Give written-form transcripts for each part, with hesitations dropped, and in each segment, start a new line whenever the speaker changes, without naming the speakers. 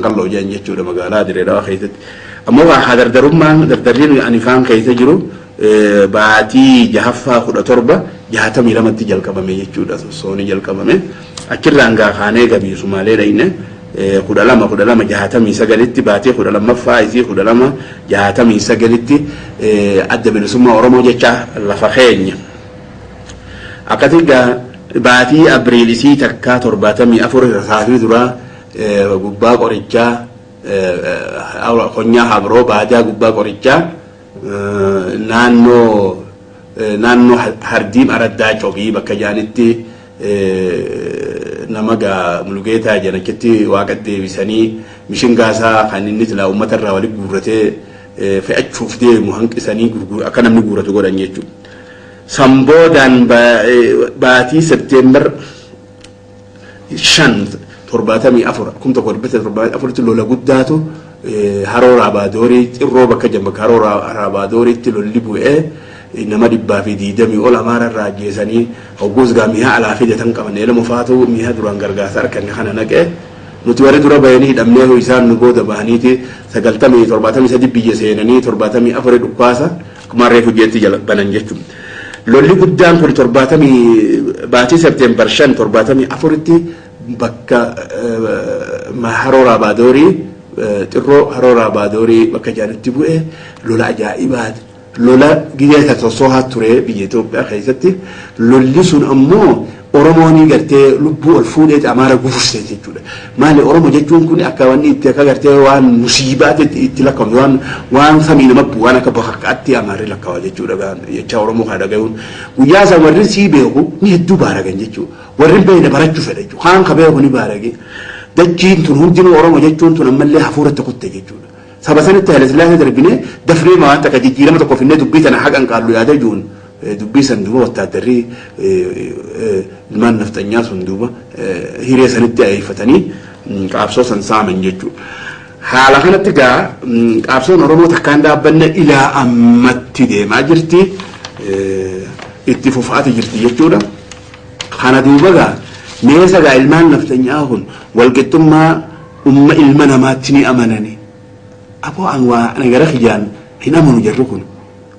Qalloo jedhan jechuudha magaalaa Dirree Dhawaa keessatti. Ammoo haa dardarummaan dardarriin ani faan keessa jiru baatii jahaffaa 1762tti jalqabame jechuudha, sossoonii jalqabame. Achirraan gaa kaanee gabii Sumaalee dhayne 12 12 69tti, baatii 12ffaa isii 1269tti Adda Bilisummaa Oromoo jecha lafa keenya. Akkasii gaa baatii Abriil isii takkaa 74 rasaasni duraa gubbaa qorichaa, konyaa Habroo, baadaa gubbaa qorichaa, naannoo Hardiim Araddaa Cobii bakka jaanitti nama gaa Mulugeetaa jedhan achitti Waaqa deebisanii mishingaasaa kan inni silaa uummata irraa walitti guurratee fe'achuuf deemu hanqisanii akka namni guurratu godhan jechuudha. Sanboodaan baatii Septeembar 5 74, 1774tti lola guddaatu Haroo Raabaadorii, Xirroo bakka jedhamu, bakka Haroo Raabadooriitti lolli bu'ee nama 120 ol Amaara irraa ajjeesanii. Hogguus gaa mi'a alaa fidatan qaban, elama faatu mi'a duraan gargaarsa arganne kana naqee, nuti warri dura bahanii hidhamnee, isaan nu booda bahaniiti 90 73 biyya seenanii 74 dhukkaasa akkuma reefu jeetti jala banan jechuudha. Lolli guddaan kun 70, baatii Septeembar 5 74tti bakka Haroo Raabaadorii, Xirroo Haroo Raabaadorii bakka jaanitti bu'e lola ajaa'ibaati. Lola gizee sossoohaa ture biyya Itoophiyaa keessatti. Lolli sun ammoo Oromoon gartee lubbuu ol fuudhee Amaara gufurse jechuudha. Maali, Oromoo jechuun kun akka wanni itti akka gartee waan musiibaatti itti lakkaa'amu, waan samii nama bu'u, waan akka bakakkaatti Amaarri lakkaa'a jechuudha jecha Oromoo kana dhagayuun. Guyyaa isaan warri sii beeku ni hedduu baaragan jechuudha. Warri hin beekne barachuu fedha jechuudha. Kaan ka beeku ni baarage. Dachiin tun hundinuu Oromoo jechuun tun ammallee hafuuratti kutte jechuudha. Saba sanitti Haile Sillaasee darbinee dafnee waan takka jijjiirama tokko finnee dubbii tana haqan qaallu yaada jiruun, dubbii san duuba wattaaddarri ilmaan nafxanyaa sun duuba hiree sanitti ayeeffatanii qaabsoo san saaman jechuudha. Haala kanatti gaa qaabsoon Oromoo takkaan dhaabbanne ilaa ammatti deemaa jirti. Itti fufaati jirti jechuudha. Kana duuba gaa meesa gaa ilmaan nafxanyaa kun walqixxummaa umma ilma namaatti ni amanani. Aboo, an waa ana gara kiyyaan hin amanu jarri kun.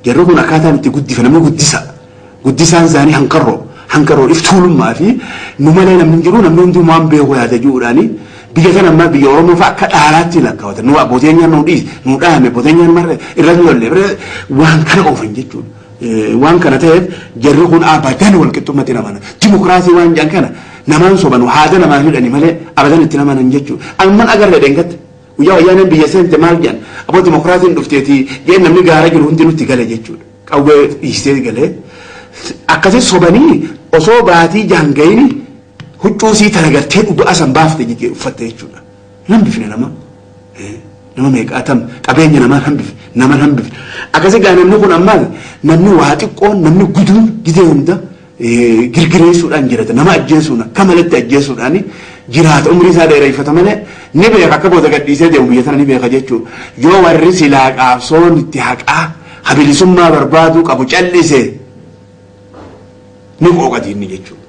Jarri kun akkaataan itti guddifa namni guddisa. Guddisaan isaanii hanqarroo. Hanqarroo iftuulummaa fi nu malee namni hin jiru, namni hundi waan beeku yaada jiruudhaani biyya kana ammaa biyya Oromoo fa'a akka dhaalaatti lakkaawatan. Nu abbooteen nu dhiis nu dhaame, abbooteen marre irra nu lolle waan kana oofan jechuudha. Waan kana ta'eef jarri kun abadan walqixxummatti hin amanan. Dimokiraasii waan jedhan kana namaan sobanu, haada namaan hidhani malee abadan itti amanan jechuudha. Amman agarre dheengatti. Guyyaa Wayyaaneen biyya seente maal jedhan? Aboo, dimokiraasiin dhufteeti jeen, namni gaara jiru hundi nutti gale jechuudha. Qawwee dhiistee galee. Akkasii sobanii osoo baatii jaangayini huccuu sii tana gartee dhugaa san baafte uffatte jechuudha. Hambifne nama. Nama meeqaatam qabeenya namaan hambifne, naman hambifne. Akkasii gaa namni kun ammaas namni waa xiqqoon namni guduun gizee hunda girgireessuudhaan jirata, nama ajjeesuun akka malatti ajjeesuudhaan jiraata, umrii isaa dheereffata malee ni beeka, akka booda gadhiisee deemu biyya tana ni beeka jechuudha. Yoo warri silaa qaabsoon itti haqaa habilisummaa barbaaduu qabu callise ni qooqa diinni jechuudha.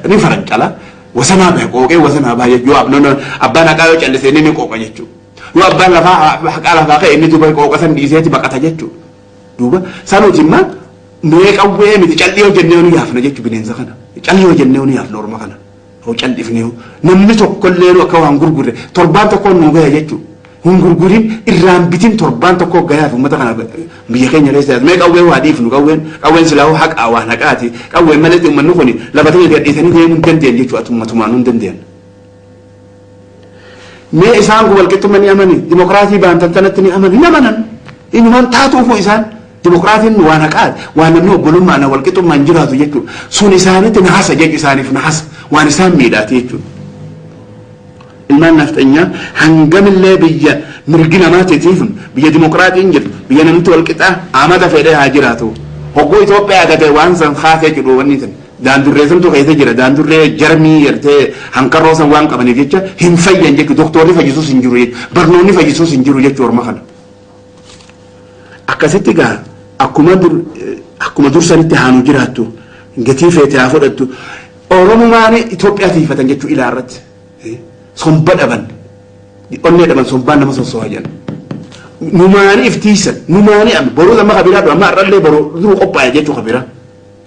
Ni farancala, wasanaa bahe, qooqee wasanaa bahe jechuudha. Yoo abbaan haqaa yoo callise inni ni qooqa jechuudha. Yoo abbaan lafaa haqaa lafaa ka'e inni duuba qooqa san dhiiseeti baqata jechuudha. Duuba sanuuti immoo mee qawwee miti, callii yoo jennee nu yaafna jechuudha bineensa kana. Callii yoo jennee nu yaafna orma kana. Hoo callifnee namni tokkollee nu akka waan gurgurre torbaan tokkoon nu gaya jechuudha. Hin gurgurin, irraan bitin, torbaan tokko gayaaf uummata kana biyya keenya keessa. Mee qawwee waa dhiifnu, qawween silaa haqaa waan haqaati. Qawween malee uummanni kun lafa ta'e gadhiisanii deemuu hin dandeenye jechuudha, atummatumaan hin dandeenye. Mee isaan kun walqixxummaa ni amani, dimokiraasii baantan tanatti ni amani, hin amanan. Inumaan taatuufu isaan dimokiraasiin waan haqaati, waan namni obbolummaan walqixxummaan jiraatu jechuudha. Sun isaanitti nahasa jechuudha, isaaniif nahasa, waan isaan miidhaati jechuudha. Ilmaan nafxanyaa hangamillee biyya mirgi namaatiitiif, biyya dimokiraatiin jirtu, biyya namni walqixaa amata fedhee haa jiraatu. Hogguu Itoophiyaa gatee waan san kaasee jedhu wanni san daandurree santu keessa jira, daandurree jarmii gartee hankarroo san waan qabaniif jecha hin fayyan jechuudha. Doktorri fayyisuus hin jiru jechuudha. Barnoonni fayyisuus hin jiru jechuudha orma kana. Akkasitti gaa akkuma dur sanitti haanu jiraattu, gatii feete haa fudhattu. Oromumaan Itoophiyaa tiifatan jechuu ilaa irratti. Somba dhaban. Onnee dhaban sombaan nama sossoha jedhan. Numaanii iftiisan numaanii amma boruu amma kabiraa amma har'allee boruu duru qophaa'e jechuu kabiraa.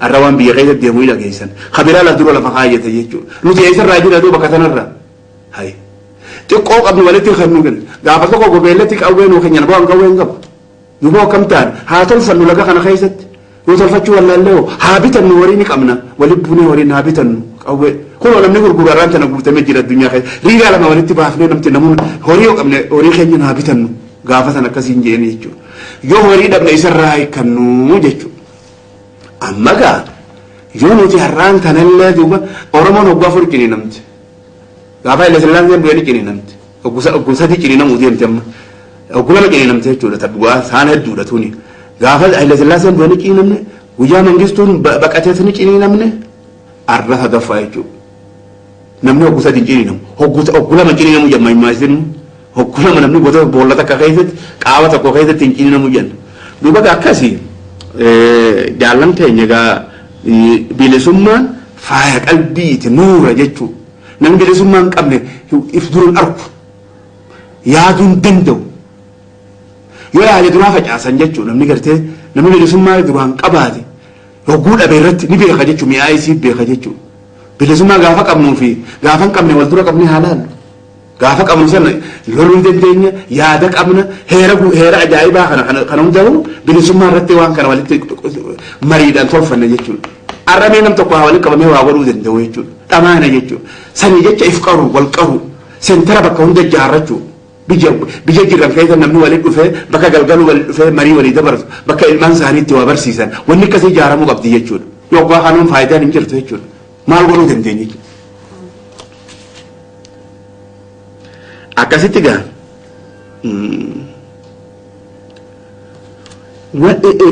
Har'a waan biyya keessa deemu hin dhageessan. Kabiraa laf dura lafa kaayyate jechuudha. Nuti eessarraa jira duuba bakka sanarraa. Hayi. Xiqqoo qabnu walitti kan nu kennu. Gaafa tokko gobeellatti qawwee nuu kennan bu'aan qawwee hin qabu. Duuba akkam ta'an haa tolfannu laga kana keessatti. Yoo tolfachuu wallaallee hoo haa bitannu horii ni qabna. Walitti buunee horiin haa bitannu qawwee. Kunoo namni gurguru har'aan tana guutamee jira addunyaa keessa. Riigaa lama walitti baafnee namti namoonni horii yoo qabne horii keenya haa bitannu. Gaafa sana akkasiin jeeni jechuudha. Yoo horii dhabne isarraa hiikkannu jechuudha. Amma gaa yoo nuti har'aan tanallee duuba Oromoon hoggaa afur ciniinamti. Gaafa Haile Sillaaseen bu'ee ni ciniinamti. Hogguu sadii ciniinamuu deemti amma. Hogguu lama ciniinamti jechuudha. Ta dhugaa saan hedduudha tuni. Gaafa Haile Sillaaseen bu'ee ni ciniinamne. Guyyaa Mangistuun baqatees ni ciniinamne. Arra sadaffaa jechuudha. Namni hogguu sadii ciniinamu. Hogguu lama ciniinamuu jedhama himaa isin. Hogguu lama namni gosa boolla takka keessatti qaama tokko keessatti hin ciniinamu jenna. Duuba akkasii jaallan keenya egaa bilisummaan faaya qalbiiti nuura jechuudha. Namni bilisummaa hin qabne if dura hin argu. Yaaduu hin danda'u. Yoo yaade duraa facaasan jechuudha namni gartee namni bilisummaa duraan qabaate hogguu dhabe irratti ni beeka jechuudha mi'aa isii beeka jechuudha. Bilisummaa gaafa qabnuu fi gaafa hin qabne wal dura qabnee haa laallu. Gaafa qabnu sana loluu ni dandeenya, yaada qabna, heera heera ajaa'ibaa kana kana kana hundaa'u bilisummaa irratti waan kana walitti mariidhaan tolfanna jechuudha. Arramee nam tokko haa walitti qabamee waa godhuu danda'u jechuudha. Dhamaana jechuudha. Sanii jecha if qaru, wal qaru, sentara bakka hunda ijaarrachuu. Biyya biyya jiran keessa namni walitti dhufee bakka galgaluu walitti dhufee marii walii dabarsu bakka ilmaan isaanii itti waa barsiisan wanni akkasii ijaaramuu qabdi jechuudha. Yoo abbaa kanuun faayidaan hin jirtu jechuudha. Maal godhuu dandeenya jechuudha. Akkasitti gaa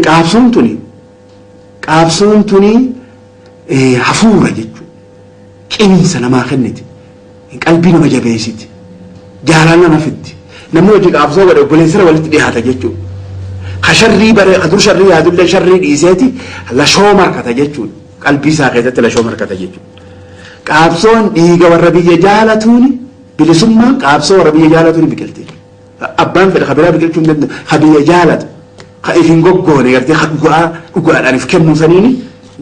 qaabsoon tuni qaabsoon tuni hafuura jechuudha. Qinsa namaa kenniti. Qalbii nama jabeessiti. Jaalala nama fiddi. Namni hojii qaabsoo godhe obboleessara walitti dhiyaata jechuudha. Ka sharrii bare ka dur sharrii yaadullee sharrii dhiiseeti lashoo markata jechuudha. Qalbii isaa keessatti lashoo markata jechuudha. Qaabsoon dhiiga warra biyya jaalatuuni bilisummaan qaabsoo warra biyya jaalatuuni biqilti. Abbaan fedhe ka biraa biqilchuu hin danda'u. Ka biyya jaalatu ka if hin goggoone gartee ka dhugaa dhugaadhaan if kennuu saniini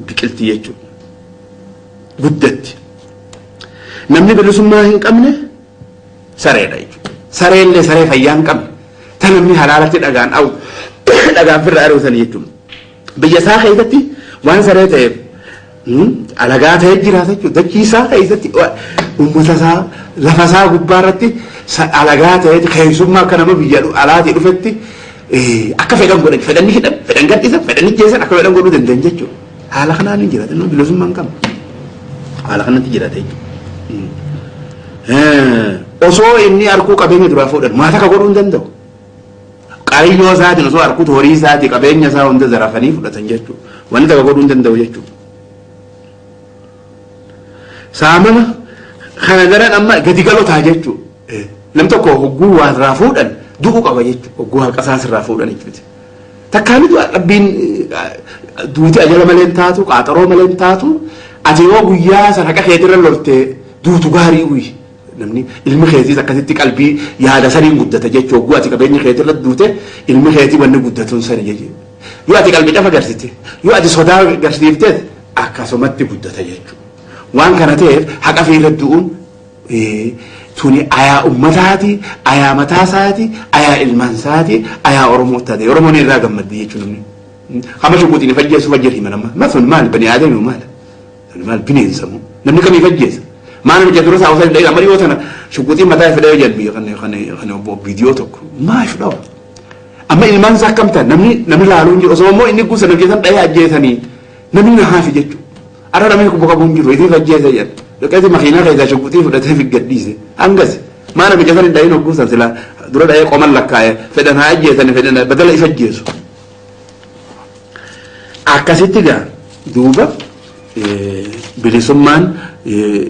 biqilti jechuudha. Guddatti. Namni bilisummaa hin qabne sareedha jechuudha. Sareellee saree fayyaa hin qabne ta namni halaalatti dhagaan dha'u dhagaan firra ari'u sani jechuudha. Biyya isaa keessatti waan saree ta'eef alagaa ta'ee jiraata jechuudha. Dachii isaa keessatti uummata isaa lafa isaa gubbaa irratti alagaa ta'ee keessummaa akka nama biyya alaatii dhufetti akka fedhan godhan fedhan ni hidhan fedhan gadhiisan fedhan ni jeessan akka fedhan godhuu danda'an jechuudha. Haala kanaan hin jiraatan namni bilisummaa hin qabne. Haala kanatti jiraata jechuudha. Osoo inni harkuu qabeenya duraa fuudhan maal akka godhuu hin danda'u. Qariyyoo isaatiin osoo harkutu horii isaatii qabeenya isaa hunda zarafanii fudhatan jechuudha. Wanni takka godhuu hin danda'u jechuudha. Saamama kana daran amma gadi galotaa jechuudha. Nam tokko hogguu waa irraa fuudhan du'uu qaba jechuudha. Hogguu haqa isaas irraa fuudhan jechuudha. Takkaa ni du'a rabbiin duuti ajala malee hin taatu qaaxaroo malee hin taatu ati yoo guyyaa san haqa keetirra lolte duutu gaarii uyi. Namni ilmi keetiis akkasitti qalbii yaada saniin guddata jechuudha. Hogguu ati qabeenya keetirra duute ilmi keetii wanni guddatuun sani jechuudha. Yoo ati qalbii cafa garsite yoo ati sodaa garsiifteet akkasumatti guddata jechuudha. Waan kana ta'eef haqa fi irra du'uun tuni ayaa ummataati, ayaa mataa isaati, ayaa ilmaan isaati, ayaa Oromoo taate. Oromoon irraa gammaddi jechuudha namni. Hama shukuutiin if ajjeesu fajjir hima nama. Ma sun maal bani aadami maal? Sun maal bineensa moo? Namni kamii if ajjeesa? Maal namicha dura isaa osoo hin dha'in amma dhiyoo tana shukuutiin mataa if dha'ee jedhu biyya kan kan kan obbo viidiyoo tokko. Maa if dhawa? Amma ilmaan isaa akkam ta'an namni namni laaluu hin jiru osoo immoo inni guusa namicha san dha'ee ajjeesanii namni na haafi jechuudha. Arra namni kubba qabu hin jiru isiif ajjeese jedha. Dhaqeeti makiinaa keessaa shukuutii fudhatee fi gadhiise. Hangasi. Maa namicha san hin dha'in hogguu san silaa dura dha'ee qoman lakkaa'e fedhan haa ajjeesani fedhan badala if ajjeesu. Akkasitti gaa duuba bilisummaan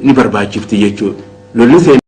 ni barbaachifti jechuudha. Lolli seenaa.